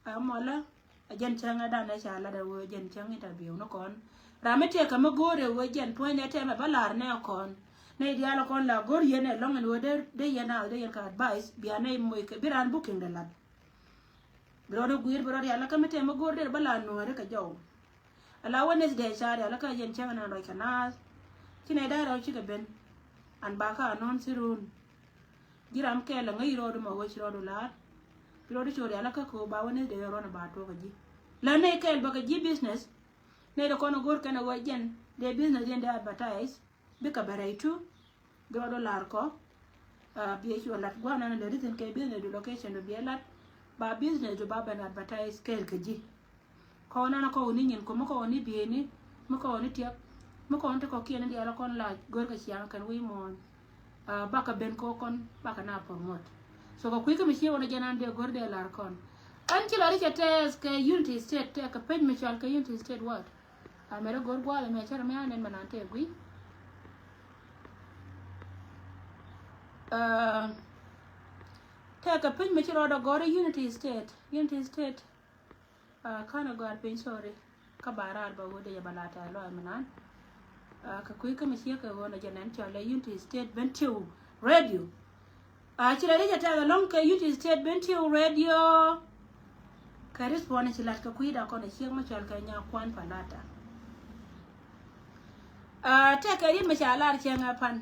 A mɔlä a jɛn cäŋ ɛ dan ɛ ca lat ɛ wee jɛn cäŋ interview ni kɔn. Ram mi tëëkä mi go̱o̱r ɛ wee jɛn puɔ̱ny ɛ tɛmɛ bä la̱r nɛ kɔn. Nɛ diaal kɔn la go̱o̱r yɛn ɛ lɔŋ ɛn wee dee yɛn a dee yɛn kɛ advice bia nɛ moc kɛ bi raan booking dɛ lat. Bi rɔɔd i̱ gui̱i̱r bi rɔɔd yal kä mi tɛmɛ go̱o̱r dee bä la̱r nuɔ̱ɔ̱ri kɛ jɔw. Ala Wednesday ca diaal kä yɛn cäŋ ɛn an ruac kɛ naath. Ci nɛ da̱a̱ rɛw cikɛ ben. An ba kä anɔ̱n thirun. Ji̱ ram kɛɛl ɛ ŋäc rɔɔdu mɔ wec rɔɔdu la̱r. Bi rɔɔdu cor yal kä ko̱o̱p ba wä nith dee rɔɔn ɛ ba tuɔk ɛ ji̱. Lä nɛy kɛɛl bä kɛ ji̱ business. Nɛy dee kɔn ɛ go̱r kɛn ɛ wec jɛn dee business yɛn dee advertise. Bikɛ bɛ rɛy tu. Bi rɔɔdu la̱r kɔ. Bi ɛ cuɔ lat gua̱a̱r nan ɛ lät ithin kɛ business du location du bi ɛ lat. Ba business du ba ben advertise kɛɛl kɛ ji̱. Kɔn nana kɔn ni nyin kɔ mi kɔn ni bieni mi kɔn ni tiɛk mi kɔn ti kɔkiɛn ni diaal kɔn la gör kɛ ciaŋ kɛn wi̱i̱ muɔ̱ɔ̱n. Bakɛ ben kɔ kɔn bakɛ na promote. So kɛ kui̱ kä mi cie wä ni jɛn an dee gör dee lar kɔn. An ci la ri cɛ tɛth kɛ Unity State tɛ kɛ pec mi cual kɛ Unity State word. A mɛrɛ gör gua̱a̱th ɛmɛ cɛ rɛ mi an ɛn mɛ nan tɛ gui̱. Tɛ kɛ pec mi ci rɔɔdɛ gɔr Unity State Unity State. Kanɛ gɔaar piny, sorry. Kä ba raar ba wä dee jɛ ba la tɛth lɔaac mi naan. Kɛ kui̱ kä mi ciek kɛ ɣöö nɛ jɛ nɛn cɔl ɛ Unity State Bentiu Radio. Ci lɛ ri jɛ tɛth ɛlɔ̱ŋ kɛ Unity State Bentiu Radio. Kɛ respond ci lat kɛ kui̱ da kɔn ɛ ciek mi cɔl kɛ Nyakuan Palata. Tɛkɛ riet mi ca lar cieŋ ɛ pan.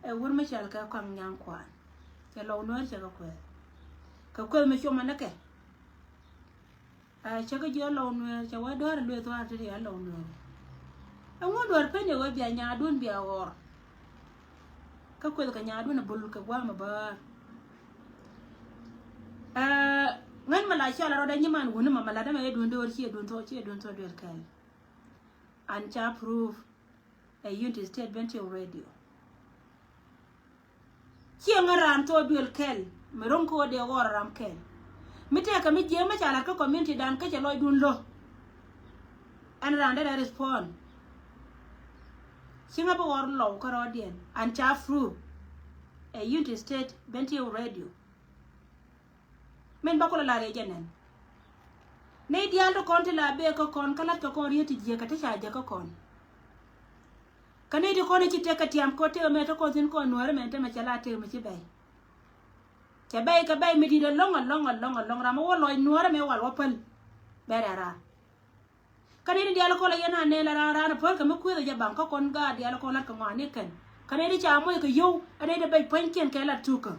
Ɛ wur mi cɔl kɛ Kɔaŋ Nyakuan. Cɛ lɔw nuɛɛr cɛ kɛ kuɛth. Kɛ kuɛth mi cuɔmɔ ni kɛ. Cä kä jiɔ lɔw nuɛɛr cɛ wä dɔ̱r lueth war ti rial lɔw nuɛɛr. Ɛŋu duɔr peny ɛ wee bia nyaadun bia ɣɔr. Kä kueth kɛ nyaadun ɛ bul kɛ guam ɛ bäär. Ŋän mɛ la cɔl a rɔdɛ nyiman wuni mɛ mɛ la dämɛ ɛ dun döör ci ɛ dun thok ci ɛ dun thok duel kɛl. An ca proof. Ɛ Unity State Bentiu Radio. Ciɛ ŋä raan thok duel kɛl mi ro̱ŋ kä wä dee ɣɔr ram kɛl. Mi tɛkɛ mi jiɛ mi ca lat kä community dan kä cɛ lɔcdun lo̱. Ɛn raan derɛ respond. Ci ŋä bi ɣɔr lɔw kä rɔɔdiɛn an ca proof. Ɛ Unity State Bentiu Radio. Min bä kulɛ lar yɛ jɛ nɛn. Nɛy diaal ti kɔn ti la bee kä kɔn kä lat kɛ kɔn riet ti jiɛk kɛ ti ca jɛ kä kɔn. Kä nɛy ti kɔn i̱ ci tëk kɛ tiam kɔ tëk mɛ ti kɔn thi̱n kɔn nuääri mɛ tɛmɛ cɛ la tëk mɛ ci bɛy. Cɛ bɛy kɛ bɛy mi di̱t ɛlɔ̱ŋ ɛlɔ̱ŋ ɛlɔ̱ŋ ɛlɔ̱ŋ ram mi wä lɔc nuääri mɛ wal wä päl. Bɛr ɛ raar. Kä nɛy ni diaal kɔn la yɛn a nɛn la raan raan päl kɛ mi kueth a jɛ baŋ kä kɔn gaat diaal kɔn lat kɛ ŋɔaani kɛn. Kä nɛy ti ca moc kɛ yio̱w a nɛy ti bɛc pua̱nykiɛn kɛ lat tukä.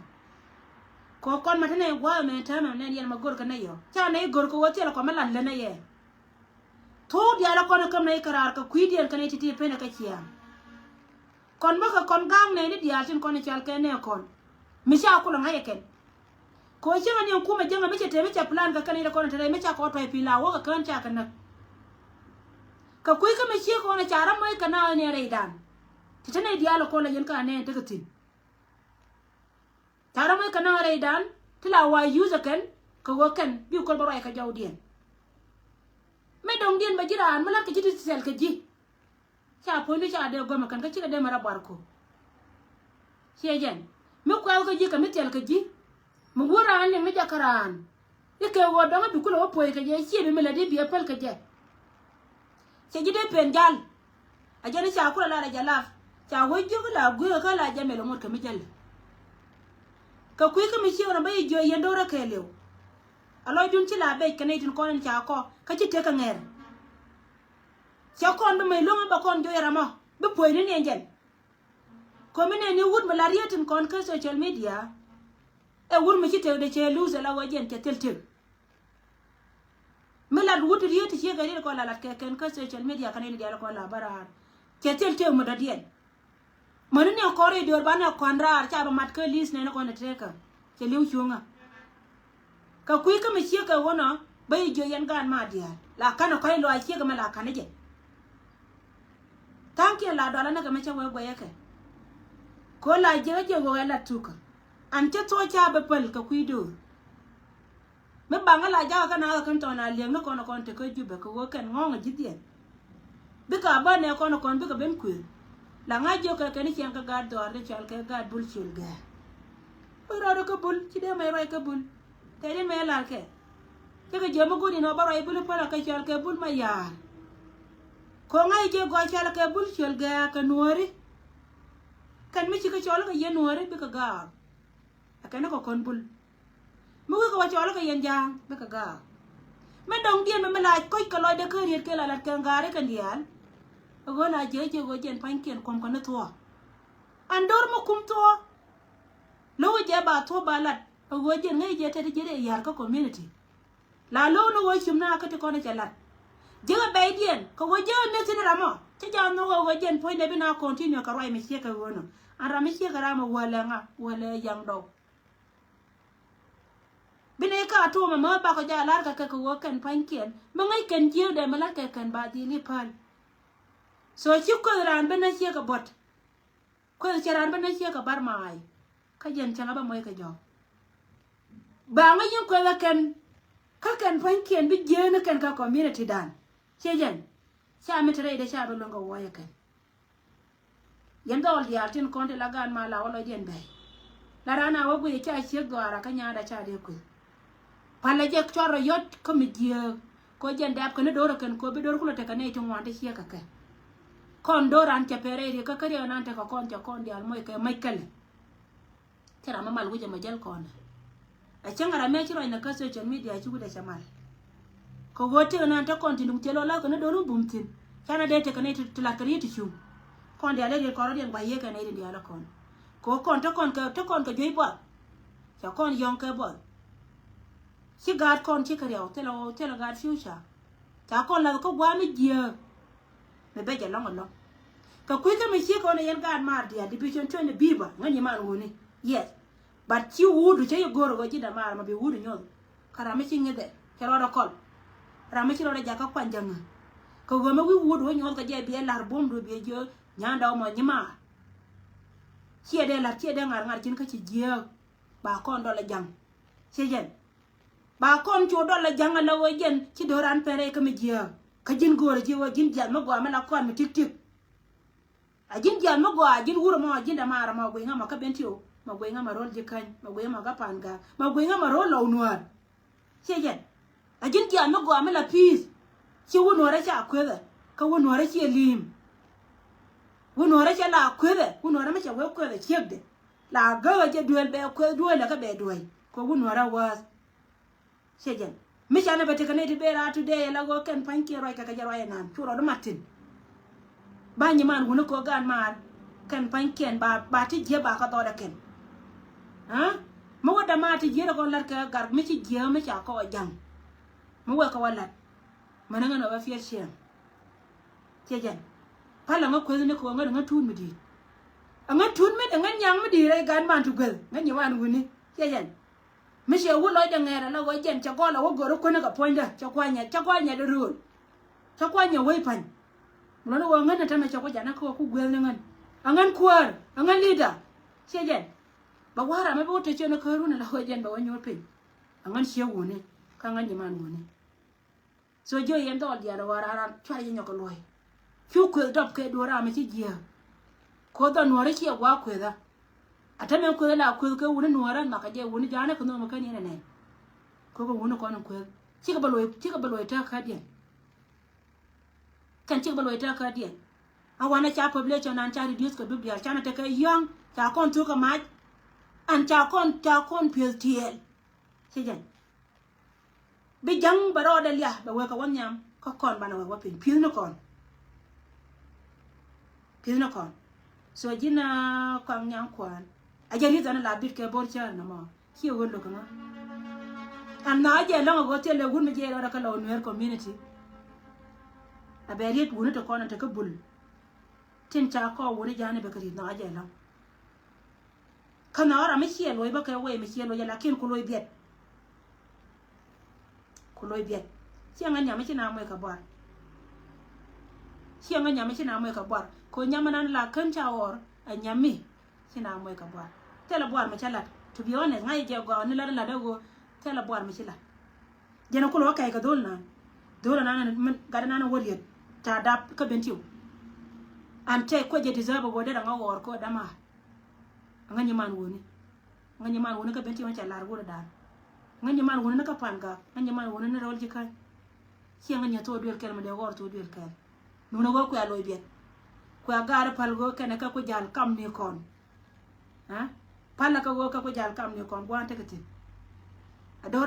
Kɛ kɔn ma te nɛy gua̱a̱th mɛ täämɛ nɛn yɛn ma gör kɛ nɛy yɔ ca nɛy gör kɛ ɣöö thilɛ kɔn mi lat lät nɛy yɛ. Thok diaal kɔn käm nɛy kɛ raar kɛ kui̱diɛn kä nɛy ti̱ti̱ penɛ kä ciaŋ. Kɔn bä kɛ kɔn ga̱a̱ŋ nɛy ni diaal tin kɔn i̱ cal kɛ nɛy kɔn mi ca kulɛ ŋa̱c ɛ kɛn. Kɛ ɣöö cieŋ aniɛŋ kumɛ jäŋä mi cɛ te mi cɛ plan kɛ kɛn i̱ rɛ kɔn i̱ te rɛy mi ca kɔn tɔ̱ i̱ pi̱i̱ la wä kɛ kään ca kɛ näk. Kɛ kui̱ kä mi ciek kɔn i̱ ca ram mɔc kɛ na ɣän i̱ rɛydan. Ti te nɛy diaal i̱ kɔn la yɛn kä anɛn tekɛ thi̱n. Ca ram mɔc kɛ na ɣän rɛydan ti la wa yuth ɛ kɛn kɛ ɣöö kɛn bi kɔn bä ruac kɛ jɔwdiɛn. Mi dɔ̱ŋdiɛn bɛ ji̱ raan mi la̱t kɛ ji̱ ti thil kɛ ji̱. Ca puɔ̱nydu ca dee gɔmɛ kɛn kä cikɛ dee mɛ rɔ buar ko̱. Ciɛ jɛn mi kuɛth kä ji̱ kɛ mi thil kɛ ji̱. Mi wur raan liŋ ni jakä raan i̱ kɛ ɣöö dɔ̱ŋ i̱ bi kulɛ wä puɔ̱ny kɛ jɛ ciɛ bi mi lät i̱ bi ɛ päl kɛ jɛ. Cɛ ji̱ dee pen jal. A jɛn i̱ ca kulɛ lar ɛ jɛ lap ca wä jiök i̱ la gui̱i̱k kä la jɛ mɛl ɛ ŋot kɛ mi jäl. Kɛ kui̱ kä mi ciek rɔ bä i̱ jiö yɛn do̱rä kɛɛliw. A lɔcdun ci la bec kɛ nɛy tin kɔn in ca kɔ kä ci tek kɛ ŋɛr. Cɛ kɔn bi mec lo̱ŋ in bɛ kɔn joc ɛ ramɔ bi puɔ̱nyni ni ɛn jɛn. Komi nɛni wut mi la riet tin kɔn kä social media. Ɛ wut mi ci tek de cɛ luth ɛ la wä jɛn cɛ thil tek. Mi lat wut riet ti ciek ɛ riet kɔn la lat kɛ kɛn kä social media kɛ nɛni diaal kɔn la bä raar. Cɛ thil tek mi dɔ̱diɛn. Mäni ni kɔn rɛy döör banɛ kɔn raar ca bi mat kä li̱th nɛn kɔn ɛ tekä cɛ li̱w cuŋä. Kɛ kui̱ kä mi ciek kɛ ɣöö nɔ bä yi jiök yɛn gaat ma diaal la kanɛ kɔc luaac ciek ɛmɛ la kanɛ jɛ. Tha̱a̱ŋkiɛn la dualä ni kɛ mi cä wee guɛyä kɛ. Kɛ ɣöö la jiäkä jiɛ ɣöö ɛ la tukä an cä thuɔ̱ɔ̱c ca bi päl kɛ kui̱ döör. Mi baŋä la jakä kä naath kä kɛn tɔn a liɛŋni kɔn kɔn tekä Jubɛ kɛ ɣöö kɛn ŋɔ̱ɔ̱ŋ a ji̱thdiɛn. Bikɛ a bä nɛ kɔn kɔn bikɛ ben kuëë. La ŋa̱c jiök kɛ kɛn i̱ ciɛŋ kä gaat dhɔaar ti cɔal kɛ gaat Bul Ciöl Gɛ̈ɛ̈. Wec rɔɔdɛ kä Bul ci dee mɛc ruac kä Bul. Tɛɛt in mɛ lar kɛ cä kɛ jiök mi go̱o̱r in ɣöö bä ruac Bul i̱ päl a kɛ cɔal kɛ Bul ma ya̱a̱r. Kɛ ɣöö ŋa̱c jiök gɔaa cɔal kɛ Bul Ciöl Gɛ̈ɛ̈ kɛ Nuääri. Kɛn mi ci kä cɔl kɛ yɛn Nuääri bikɛ gaak. Ɛ kɛn ni kɛ kɔn Bul. Mi wekɛ wä cɔl kɛ yɛn Ja̱a̱ŋ bikɛ gaak. Mi dɔ̱ŋdiɛn mɛ mi la koc kɛ lɔcdɛ kä riet kɛ la lat kɛ ŋa̱a̱ri kɛn diaal. Ɛ ɣöö la jiäk jiäk ɣöö jɛn pa̱nykiɛn kuɔ̱m kɛ ni thuɔ̱ɔ̱. An do̱r mi kum thuɔ̱ɔ̱. Lo̱k jɛ ba thuɔ̱ɔ̱ ba lat ɛ ɣöö jɛn ŋäc jɛ tɛt ji̱ dee ya̱r kä community. La lo̱k ni ɣöö cum na kä ti kɔn cɛ lat. Jiäk ɛ bɛydiɛn kɛ ɣöö jiäk ɛ meth thi̱n ramɔ cä ja̱ nhɔk ɛ ɣöö jɛn puɔ̱nydɛ bi na continue kɛ ruac mi ciek kɛ ɣöö nɔ. An ram mi ciek kɛ ram ɛ wäl ɛ ŋa wäl ɛ yaŋ dɔw. Bi nɛy ka tuɔmɛ mä bakɔ jɛ a lar kɛ kɛ kɛ ɣöö kɛn pa̱nykiɛn mi ŋäc kɛn jiääkdɛ mi la̱t kɛ kɛn ba dhil i̱ päl. So ci kueth raan ben na ciek kɛ buɔ̱t. Kueth cɛ raan ben na ciek kɛ bar maay. Kä jɛn cäŋ a bä muɔc kɛ jɔk. Ba ŋäc yɛn kueth ɛ kɛn kä kɛn pa̱nykiɛn bi jiääk ni kɛn kä community dan. Ciɛ jɛn ca mi te rɛydɛ ca bi luäŋ kɛ wuɔ̱c ɛ kɛn. Yɛn dhɔɔl diaal tin kɔn ti la gaan ma la wä lɔcdiɛn bɛ̈ɛ̈c. La raan a wä guic ca ciek dhuaara kä nyaada ca dee kueth. Palɛ jɛ cɔl rɔ yɔt kä mi jiääk kɛ jɛn dɛ̈p kɛn do̱r ɛ kɛn kɛ bi do̱r kulɛ tekɛ nɛy ti ŋuan ti ciek kɛ kɛ. Kɔn do̱ran cɛ pɛrɛ ri kä kä riɛk nan tekɛ kɔn cɛ kɔn diaal moc kɛ mac kɛlɛ. Cɛ ram mi mal wi̱cɛ mɛ jäl kɔn. Ɛ cäŋ ram mi ci ruacnɛ kä social media ci wi̱cɛ cɛ mal. Kɛ ɣöö tëë nan te kɔn ti nuŋ thil ɔ la̱th kɛ ni do̱r mi bum thi̱n. Canɛ dee tekɛ ni ti la̱t kɛ ri ti cuŋ. Kɔn diaal ɛ riɛk kɔn rɔ diɛn gua̱c yee kɛ ni ri diaal ɛ kɔn. Kɛ ɣöö kɔn te kɔn kɛ te kɔn kɛ juey buɔth. Ca kɔn yɔ̱ŋ kɛ buɔth. Ci gaat kɔn ci kɛ riɛw thilɛ ɣöö thilɛ gaat future. Ca kɔn lath kä gua̱a̱ mi jiääk. Mi bɛ jɛ lɔŋ ɛlɔŋ. Kɛ kui̱ kä mi ciek ɣän ɛ yɛn gaat maar diaal division twenty biba ŋäc nyi man wuni. Yes. But ci wuudu cä yɛ go̱r ɛ ɣöö ji̱ dɛ maar ma bi wuudu nyoth. Kä ram mi ci ŋi̱thɛ cɛ rɔɔdɛ kɔl. Ram mi ci rɔɔdɛ jakä kuany jäŋä. Kɛ ɣöö mi wi̱i̱ wuudu wä nyoth kɛ jɛ biɛ la̱r buɔ̱mdu biɛ jiö nya̱a̱n dɔw mɔ nyi maar. Ciɛ dee la̱r ciɛ dee ŋa̱r ŋa̱r cin kä ci jiääk. Ba kɔn dɔl ɛ ja̱ŋ. Ciɛ jɛn. Ba kɔn cu dɔl la ja̱ŋ ala ɣöö jɛn ci do̱ran pɛn rɛy kä mi jiääk. Kä ji̱n göörä ji̱ ɣöö ji̱n jiath mi gɔaa mi la kɔn mi tik tik. A ji̱n jiath mi gɔaa a ji̱n wurä mɔ a ji̱n damaarä mɔ guiy ŋa mɔ kä ben tiw mɔ guiy ŋa mɔ ro̱l ji̱ käny mɔ guiy ŋa mɔ kä pan gaak mɔ guiy ŋa mɔ ro̱l lɔw nuäär. Ciɛ jɛn. A ji̱n jiath mi gɔaa mi la pi̱i̱th. Ci wä nuäärä ca kuethɛ kä wä nuäärä ciɛ li̱i̱m. Wä nuäärä cɛ la kuethɛ wä nuäärä mi cɛ wee kuethɛ ciekdɛ. La gäk a jɛ duel bɛ kueth duel lɛ kä bɛ duel kɛ wä nuäärä wäth. Ciɛ jɛn. Mi canɛ bɛ tekɛ nɛy ti ben raar today la ɣöö kɛn pa̱nykiɛn ruac kɛ kɛ jɛ ruac ɛnan cu rɔɔd mat thi̱n. Ba nyiman wuni kɛ ɣöö gaan maar kɛn pa̱nykiɛn ba ba ti jiɛ ba kä dhɔɔdɛ kɛn. Aa mi wä dama ti jiɛ rɛ kɔn lat kɛ gar mi ci jiɛ mi ca kɔ ja̱ŋ. Mi wɛ kɛ wä lat. Mɛn ŋän ɔ bä fiɛt ciɛŋ. Ciɛ jɛn. Pal aŋä kueth ni kɛ ɣöö ŋän aŋä tuut mi di̱i̱t. Aŋä tuut mi aŋä nyaŋ mi di̱i̱t rɛy gaat man ti gueth ŋän nyiman wuni. Ciɛ jɛn. Mi ciɛ wut lɔcdɛ ŋɛɛr ala ɣöö jɛn cɛ gɔl a wä gör i̱ kuäni kɛ puɔ̱nydä cɛ kuanyɛ cɛ kuanyɛ dee rööl. Cɛ kuanyɛ wec pa̱ny. Mi lɔni ɣöö ŋän ni tämɛ cɛ ku janä kä ɣöö ku gueth ni ŋän. Aŋän kuäär aŋän li̱da. Ciɛ jɛn. Bɛ wa̱a̱ ram mi bi wä te ciɛ ni kä run ala ɣöö jɛn bɛ wä nyuur piny. Aŋän ciɛ wuni kä aŋän nyiman wuni. So jiö yɛn dhɔl diaal ɣɔaa ran ran cuarɛ jɛ nyɔk kɛ luɔ̱c. Cu kueth dɔp kɛ duɔ̱ɔ̱r ram mi ci jiääk. Koth dhɔl nuɔ̱ɔ̱rä ciɛ gua̱a̱ kuethä. A tämɛ kueth la kueth kɛ wuni nuɔ̱ɔ̱rä nhɔakɛ jɛ wuni ja̱a̱nä kɛ nhööm kän yɛn ɛ nɛn. Koth kɛ wuni kɔn in kueth cikɛ bä luɔ̱c cikɛ bä luɔ̱c tääk kädiɛn. Kɛn cikɛ bä luɔ̱c tääk kädiɛn. A wanɛ ca population an ca reduce kɛ dup diaal canɛ tekɛ yɔ̱ŋ ca kɔn thuk kɛ mac. An ca kɔn ca kɔn pieth tiɛɛl. Ci jɛn. Bi ja̱ŋ bɛ rɔɔdɛ liak bɛ wek kɛ wä nhiam kä kɔn banɛ wek wä piny pi̱th ni kɔn. Pi̱th ni kɔn. So ji̱n a kɔaŋ nyaŋ kuan a jɛ ri̱th ɛn la bit kɛ bo̱r cäär nɔmɔ. Ciɛ ɣöö lo̱k ɛmɔ. Ɛn na a jɛ lɔ̱ŋ a ɣöö thilɛ wut mi jɛ rɔɔdɛ kä lɔ Nuer community. A bɛ riet wuni ti kɔn a te kä bul. Tin ca kɔɔk wuni ja̱a̱ni bɛ kɛ ri̱th na a jɛ lɔ̱ŋ. Kä nhɔakä ram mi ciɛ luɔc bä kɛ wee mi ciɛ luɔc lakin ku luɔc biɛt. Ku luɔc biɛt. Ciɛ ŋä nyam mi ci na muɔc kɛ buar. Ciɛ ŋä nyam mi ci na muɔc kɛ buar. Kɛ nyam mi nan la kän ca ɣɔr a nyam mi ci na muɔc kɛ buar. Thilɛ buar mi ca lat. To be honest ŋa̱c jɛ gɔaa ni lat lat ɛ ɣöö thilɛ buar mi ci lat. Jɛn a kulɛ wä kɛɛc kɛ dho̱l nan. Dho̱l nan gat nan wä riet ca dap kä ben tiw. An tɛ kuɛ jɛ deserve a ɣöö dee daŋ a ɣɔr kɛ dama. Ŋäny man wuni. Ŋäny man wuni kä ben ti ma ca lar wuni dan. Ŋäny man wuni ni kä pan gak. Ŋäny man wuni ni rol ji̱ kän. Ciɛ ŋäny thok duel kɛl ma dee ɣɔr thok duel kɛl. Nuni ɣöö kuɛ a loc biɛt. Kuɛ a gaari pal ɣöö kɛnɛ kä ku jal kam ni kɔn. Ha? Pal la kä ɣöö kä ku jal kam ni kɔn guan tekɛ thin. A do̱ra